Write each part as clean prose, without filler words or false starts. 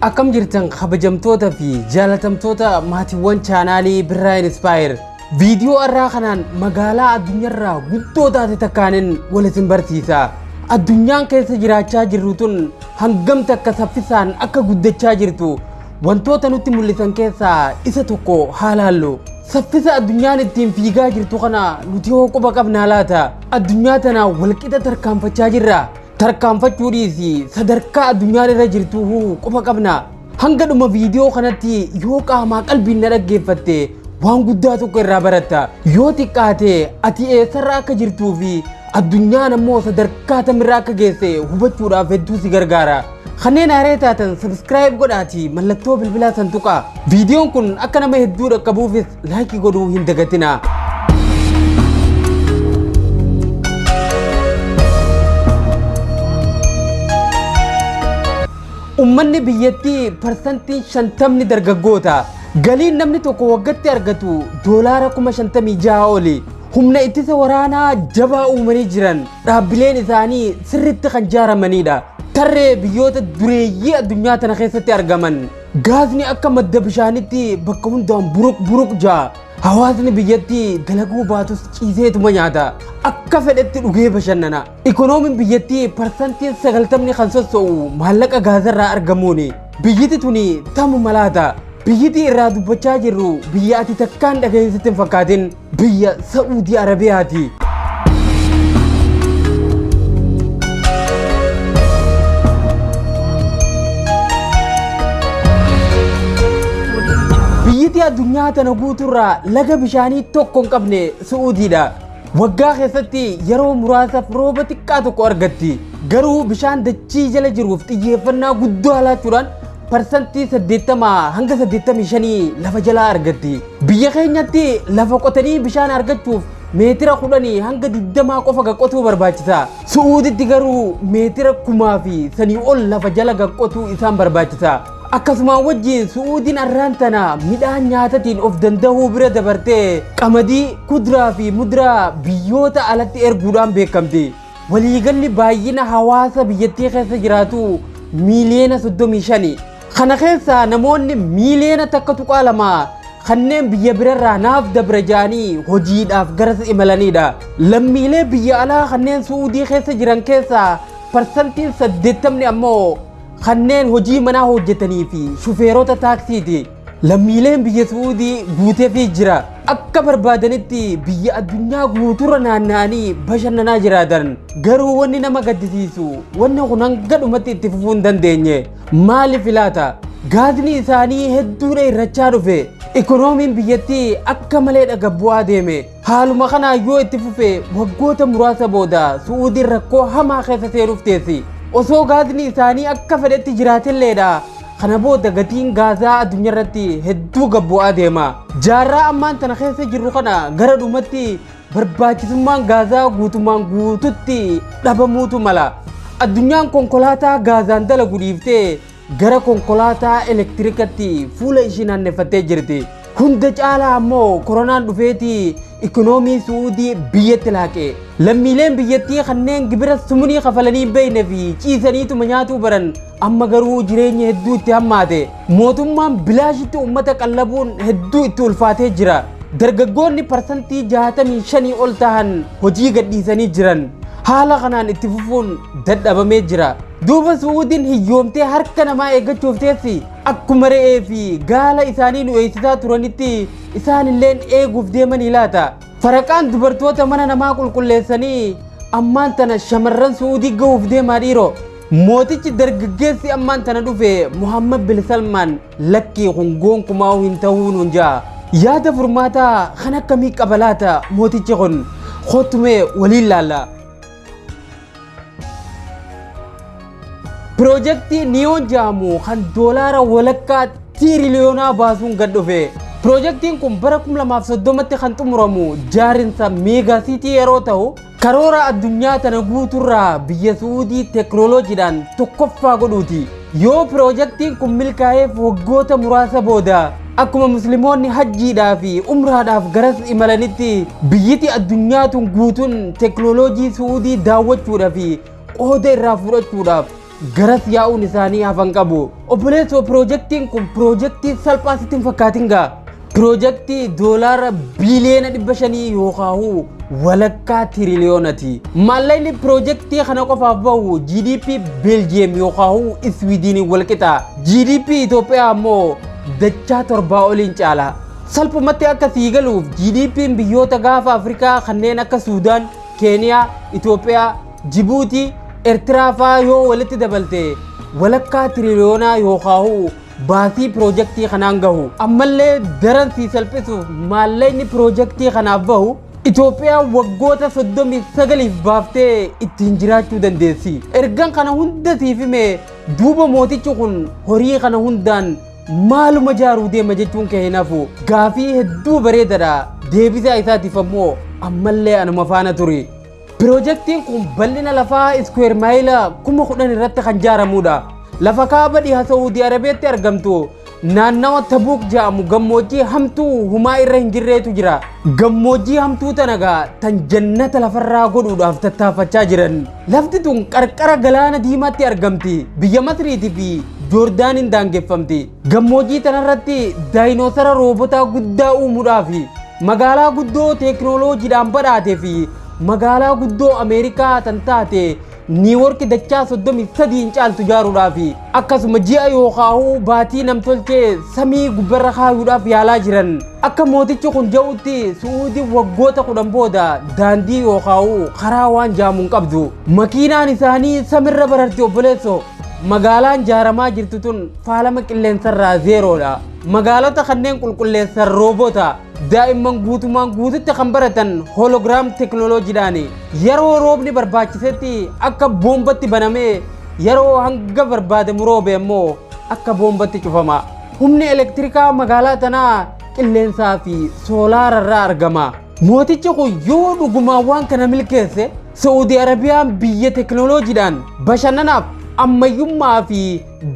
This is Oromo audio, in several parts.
Akkam jirtan kabajamtoota fi jaalatamtoota maatiiwwan chaanaalii Birraa Inspire. Viidiyoo har'aa kanaan magaalaa addunyaarraa guddoo taate takkaanin wal isin barsiisa. Addunyaan keessa jiraachaa jirru tun hangam takka saffisaan akka guddachaa jirtu wantoota nutti mul'isan keessaa isa tokko haa laallu. Saffisa addunyaan ittiin fiigaa jirtu kana nuti hoo quba qabnaa laata? Addunyaa tana walqixa tarkaanfachaa jirra. Tarkaanfachuu dhiisi sadarkaa addunyaan irra jirtu quba qabna. Hanga dhuma viidiyoo kanatti yoo qaamaa qalbiin na dhaggeeffatte waan guddaa tokko irraa baratta. Yoo xiqqaate ati eessarra akka jirtuu fi addunyaan ammoo sadarkaa tamirra akka geesse hubachuudhaaf hedduu si gargaara. Kanneen haaree taatan subscribe godhaati mallattoo bilbilaa san tuqaa. Viidiyoon kun akka nama hedduu dhaqqabuufis like godhuu hin dagatinaa. Uummanni biyyattii 50% dargaggoota. Galiin namni tokko waggaatti argatu doolaara 56,000 oli. Humna ittisa waraanaa jabaa uumanii jiran dhaabbileen isaanii sirriitti kan ijaaramanidha. Tarree biyyoota dureeyyii addunyaa tana keessatti argaman. Gaasni akka madda bishaanitti bakka hundaan buruq buruq ja'a. Hawaasni biyyattii dalaguu baatus ciiseetuma nyaata. Akka fedhetti dhugee bashannana. Ikonoomiin biyyattii 90% kan sosso'u maallaqa gaazarraa argamuuni. Biyyiti tuni tamuma laata? Biyyiti irraa dubbachaa jirru biyya ati takkaan dhageensitti hin fakkaatin biyya Sa'uudii Arabiyaati. Biyyiti addunyaa tana guutuurraa laga bishaanii tokko hin qabne Su'uudiidha. Waggaa keessatti yeroo muraasaaf rooba xiqqaa tokko argatti. Garuu bishaan dachii jala jiruuf xiyyeeffannaa guddaa laachuudhaan 80% hanga 85% lafa jalaa argatti. Biyya keenyatti lafa qotanii bishaan argachuuf meetira 10 hanga 20 qofa qotuu barbaachisa. Su'uuditti garuu meetira 1000 fi sanii ol lafa jala qotuu isaan barbaachisa. Akkasumaan wajjin Su'uudiin arraan tana midhaan nyaatatiin of danda'uu bira dabartee qamadii, kuduraa fi muduraa biyyoota alatti erguudhaan beekamti. Waliigalli baay'ina hawaasa biyyattii keessa jiraatu miiliyoona 35. Kana keessaa namoonni miiliyoona 1.2 kanneen biyya birarraa naaf dabra ja'anii hojiidhaaf garas imalanidha. Lammiilee biyya alaa kanneen Su'uudii keessa jiran keessaa 80% ammoo kanneen hojii manaa hojjetanii fi shufeerota taaksiiti. Lammiileen biyya Su'uudii guuteefii jira. Akka barbaadanitti biyya addunyaa guutuurra naanna'anii bashannanaa jiraatan. Garuu wanni nama gaddisiisu wanni kun hanga dhumatti itti fufuu hin dandeenye. Maaliif laata? Gaasni isaanii hedduudha irrachaa dhufe. Ikonoomiin biyyattii akka malee gad bu'aa deeme. Haaluma kanaan yoo itti fufe waggoota muraasa booda Su'uudiin rakkoo hamaa keessa seenuuf teessi. Osoo gaasni isaanii akka fedhetti jiraatelleedha. Kana booda gatiin gaazaa addunyaarratti hedduu gad bu'aa deema. Jaarraa ammaan tana keessa jirru kana gara dhumatti barbaachisummaan gaazaa guutumaan guututti dhabamuutu mala. Addunyaan konkolaataa gaazaan dalagu dhiiftee gara konkolaataa elektirikatti fuula ishii naanneeffattee jirti. Hunda caalaa ammoo koronaan dhufeetii ikonoomii Su'uudii biyyatti laaqe. Lammiileen biyyattii kanneen gibira sumunii kafalanii hin beekne fi ciisaniituma nyaatuu baran amma garuu jireenya hedduu itti hammaate. Mootummaan bilaashitti uummata qallabuun hedduu itti ulfaatee jira. Dargaggoonni 65% ol tahan hojii gadhiisanii jiran. Haala kanaan itti fufuun dadhabamee jira. Duuba Su'uudiin hiyyoomtee harka namaa eeggachuuf teessi. Akkuma re'ee fi gaala isaanii nu eegsisaa turanitti isaanilleen eeguuf deemanii laata. Faraqaan dubartoota mana namaa qulqulleessanii ammaan tana shamarran Su'uudii gahuuf deemaa dhiiroo. Mootichi dargaggeessi ammaan tana dhufe Muhammad bin Salmaan lakkii kun gonkumaa hin ta'uu nuun ja'a. Yaada furmaataa kan akkamii qaba laata mootichi kun? Kottumee waliin laalla. Piroojeektii Niyoon jedhamu kan doolaara walakkaa tiiriliyoonaa baasuun gad dhufe. Piroojeektiin kun bara 2030tti kan xumuramu jaarinsa mega city yeroo ta'u karoora addunyaa tana guutuurraa biyya Su'uudii teekinooloojiidhaan tokkoffaa godhuuti. Yoo piroojeektiin kun milkaa'eef waggoota muraasa booda akkuma musliimoonni hajjiidhaa fi umraadhaaf garas imalanitti biyyiti addunyaa tun guutuun teekinooloojii Su'uudii daawwachuudhaa fi qooda irraa fudhachuudhaaf garas yaa'uun isaanii hafan qabu. Obboleessoo, piroojeektiin kun piroojeektii salphaa sitti hin fakkaatin gaa. Piroojeektii $500 biiliyoona yookaan walakkaa tiriliyoonati. Maallaqni piroojeektii kana qofaaf bahu GDP Beeljiyeem yookaan Iswiidinii walqixa. GDP Itoophiyaa ammoo dachaa 7 oliin caala. Salphumatti akka sii galuuf, GDP'n biyyoota gaafa Afrikaa kanneen akka Suudaan, Keeniyaa, Itoophiyaa, Jibuutii, Eertiraa fa'aa yoo walitti dabalte walakkaa tiriliyoonaa yookaan baasii piroojeektii kanaan gahu. Ammallee daran sii salphisuuf, maallaqni piroojeektii kanaaf bahu Itoophiyaan waggoota 39f baaftee ittiin jiraachuu dandeessi. Ergan kana hunda siif hime duuba, mootichi kun horii kana hundaan maaluma jaaruu deema jechuun kee hin hafu. Gaafii hedduu bareedaadha. Deebisaa isaatiif ammoo ammallee anuma faana turi. Piroojeektiin kun bal'ina lafaa square maayila 10,000 irratti kan ijaaramudha. Lafa kaaba dhiha Saa'udii Arabiyaatti argamtu, naannawa Tabuuk jedhamu, gammoojjii hamtuu humaa irra hin jirreetu jira. Gammoojjii hamtuu tana gaa tan jannata lafarraa godhuudhaaf tattaaffachaa jiran. Lafti tun qarqara galaana diimaatti argamti. Biyya Masriitii fi Joordaaniin daangeffamti. Gammoojjii tanarratti daayinoosara roobotaa guddaa uumuudhaaf, magaalaa guddoo teekinooloojiidhaan badhaatee fi magaalaa guddoo Ameerikaa tan taate Niiworki dachaa 33n caaltu ijaaruudhaaf, akkasuma ji'a yookaan baatii namtolchee samii gubbarra kaayuudhaaf yaalaa jiran. Akka mootichi kun jedhutti, Su'uudii waggoota 10 booda daandii yookaan karaa waan jaamu hin qabdu. Makiinaan isaanii samirra bararti, obboleessoo. Magaalaan ijaaramaa jirtu tun faalama qilleensarraa zeeroodha. Magaalota kanneen qulqulleessan roobota. Daa'imman guutumaan guututti kan baratan hologram teekinooloojiidhaani. Yeroo roobni barbaachisetti akka boombatti banamee, yeroo hanga barbaadamu roobe ammoo akka boombatti cufama. Humni elektirikaa magaalaa tanaa qilleensaa fi soolaararraa argama. Mootichi kun yoo dhugumaan waan kana milkeesse, Saa'udii Arabiyaan biyya teekinooloojiidhaan bashannanaaf, ammayyummaa fi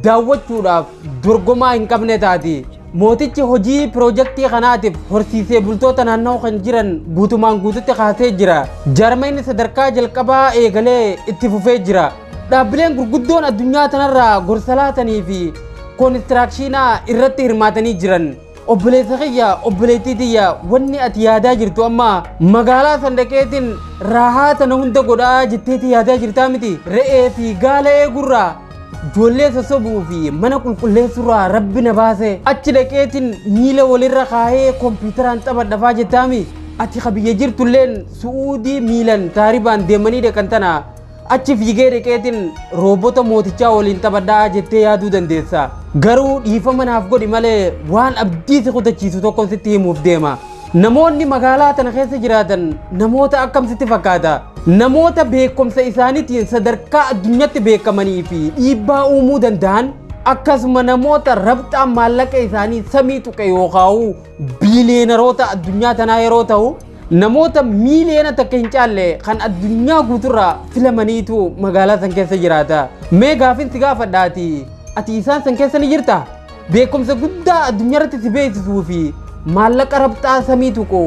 daawwachuudhaaf dorgomaa hin qabne taati. Mootichi hojii piroojeektii kanaatiif horsiisee bultoota naannoo kan jiran guutumaan guututti kaasee jira. Jaarmayni sadarkaa jalqabaa eegalee itti fufee jira. Dhaabbileen gurguddoon addunyaa tanarraa gorsa laatanii fi koonistiraakshinaaa irratti hirmaatanii jiran. Obboleessa kiyya, obboleettii tiyya, wanni ati yaadaa jirtu amma magaalaa sandaqeetiin raahaa tana hunda godhaa jetteeti yaadaa jirtaa miti. Re'ee fi gaala eegurraa, ijoollee sossobuu fi mana qulqulleessurraa rabbi na baase, achi dhaqeetiin miila walirra kaahee kompiitaraan taphadhafaa jettaami. Ati ka biyya jirtulleen Su'uudii miilan taaribaan deemanii dhaqan tana achi fiigee dhaqeetiin roobota mootichaa waliin taphadhaa jettee yaaduu dandeessa. Garuu dhiifama naaf godhi malee, waan abdii si kutachiisu tokko sitti himuuf deema. Namoonni magaalaa tana keessa jiraatan namoota akkam sitti fakkaata? Namoota beekumsa isaaniitiin sadarkaa addunyaatti beekamanii fi dhiibbaa uumuu danda'an, akkasuma namoota rabxaan maallaqa isaanii samii tuqe yookaan biiliyeenaroota addunyaa tanaa yeroo ta'u, namoota 1 miiliyoona hin caalle kan addunyaa guuturraa filamaniitu magaalaa san keessa jiraata. Mee gaafin si gaafadhaati, ati isaan san keessa ni jirta? Beekumsa guddaa addunyaa irratti si beeksisuu fi maallaqa rabxaa samii tuqu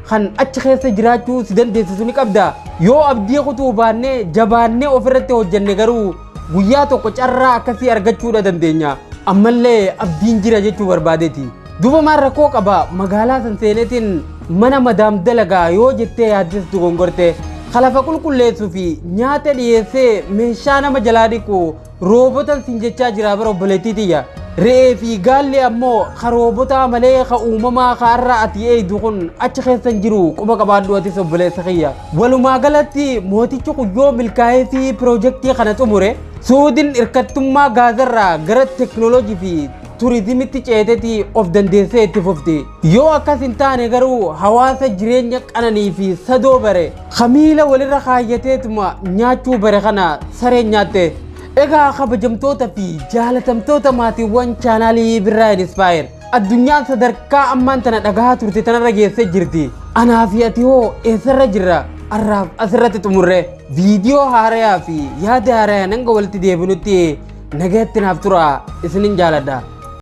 kan achi keessa jiraachuu si dandeessisu ni qabda. Yoo abdii kutuu baannee jabaannee ofirratti hojjenne garuu, guyyaa tokko carraa akkasii argachuudha dandeenya. Ammallee abdiin jira jechuu barbaadeeti. Duuba maal rakkoo qaba magaalaa san seeneetiin mana madaam dalagaa yoo jettee yaaddes dogongorte. Kalafa qulqulleessuu fi nyaata dhiyeessee meeshaa nama jalaa dhiqu roobotan sin jechaa jira bara, obboleettii tiyya. Re'ee fi gaalli ammoo ka roobotaa malee ka uumamaa ka har'a ati eeydu kun achi keessa hin jiru, quba qabaadhu atis, obboleessa kiyya. Walumaa galatti, mootichi kun yoo milkaa'ee fi piroojeektii kana xumure, Suudiin hirkattummaa gaazarraa gara teekinooloojii fi turizimitti ceeteeti of dandeessee itti fufti. Yoo akkas hin taane garuu, hawaasa jireenya qananii fi sadoo bare, kamiila walirra kaayyateetuma nyaachuu bare kana sareen nyaatte. Egaa kabajamtoota fi jaalatamtoota maatiiwwan chaanaalii Birraa Inspire, addunyaan sadarkaa ammaan tana dhagahaa turte tanarra geessee jirti. Anaa fi ati hoo eessarra jirra? Har'aaf asirratti xumurre. Viidiyoo haarayaa fi yaada haarayaa hanga walitti deebinutti nagayatti naaf tura, isinin jaaladha.